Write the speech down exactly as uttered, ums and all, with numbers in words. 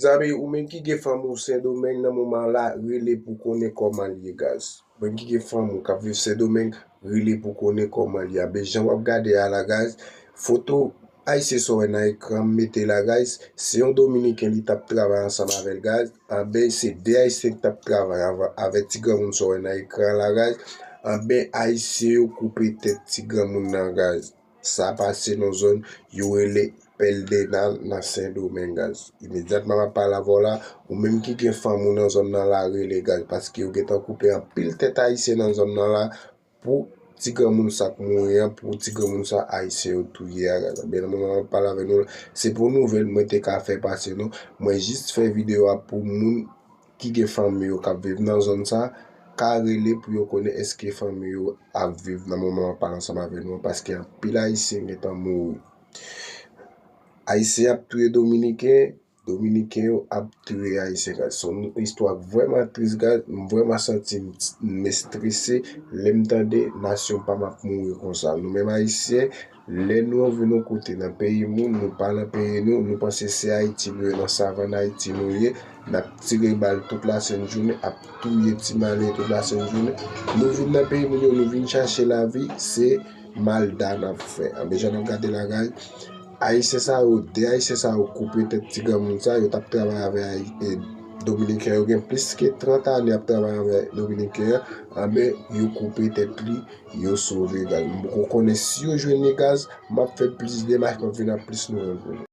Zanmi, ou menm ki gen fanm ou Sendomeng nan moman la, rele pou konnen kòman l ye, guys. Ou menm ki gen fanm ou k ap viv Sendomeng, rele pou konnen kòman l ye. Anben, jan w ap gade a la, guys, foto Ayisyen sa w wè nan ekran m mete la, guys, se yon Dominiken li t ap travay ansanm avè l, guys. Anben, se de Ayisyen ki t ap travay avè, avè ti granmoun sa w wè nan ekran la, guys. Anben, Ayisyen yo koupe tèt ti granmoun nan, guys. Sa pase nan zòn yo rele Pèldenal nan Sendomeng, guys. Imedyatman m ap pale avè w la, ou menm ki gen fanm ou nan zòn nan la, rele, guys, paske yo gentan koupe anpil tèt Ayisyen nan zòn nan la pou ti granmoun sa k mouri an, pou ti granmoun sa Ayisyen yo touye a, guys. Anben, nan moman m ap pale avè nou la, se pou nouvèl mwen te ka fè pase nou. Mwen jis fè videyo a pou moun ki gen fanmi yo k ap viv nan zòn sa, ka rele pou yo konnen èske fanmi yo ap viv nan moman m ap pale ansanm avè nou an, paske anpil Ayisyen gentan mouri. Ayisyen ap touye Dominiken, Dominiken yo ap touye Ayisyen, guys. Se yon istwa vrèman tris, guys. M vrèman santi m, m estrese lè m tande nasyon pa m ap mouri konsa. Nou menm Ayisyen, lè nou anvi nou kote nan peyi moun, nou pa nan peyi nou, nou panse se Ayiti nou ye, nan savann Ayiti nou ye, n ap tire bal tout lasent jounen, ap touye ti malere tout lasent jounen. Nou vin nan peyi moun yo, nou vin chache lavi, se malda n ap fè. Anben, jan n ap gade la, guys, Ayisyen sa yo, de Ayisyen sa yo koupe tèt ti granmoun sa, yo t ap travay avè Ayi-, e, Dominiken, yo gen plis ke trant ane ap travay avè Dominiken an, anben, yo koupe tèt li, yo sove, guys. M poko konnen si yo jwenn li, guys, m ap fè plis demach, m ap vin ak plis nouvèl pou nou.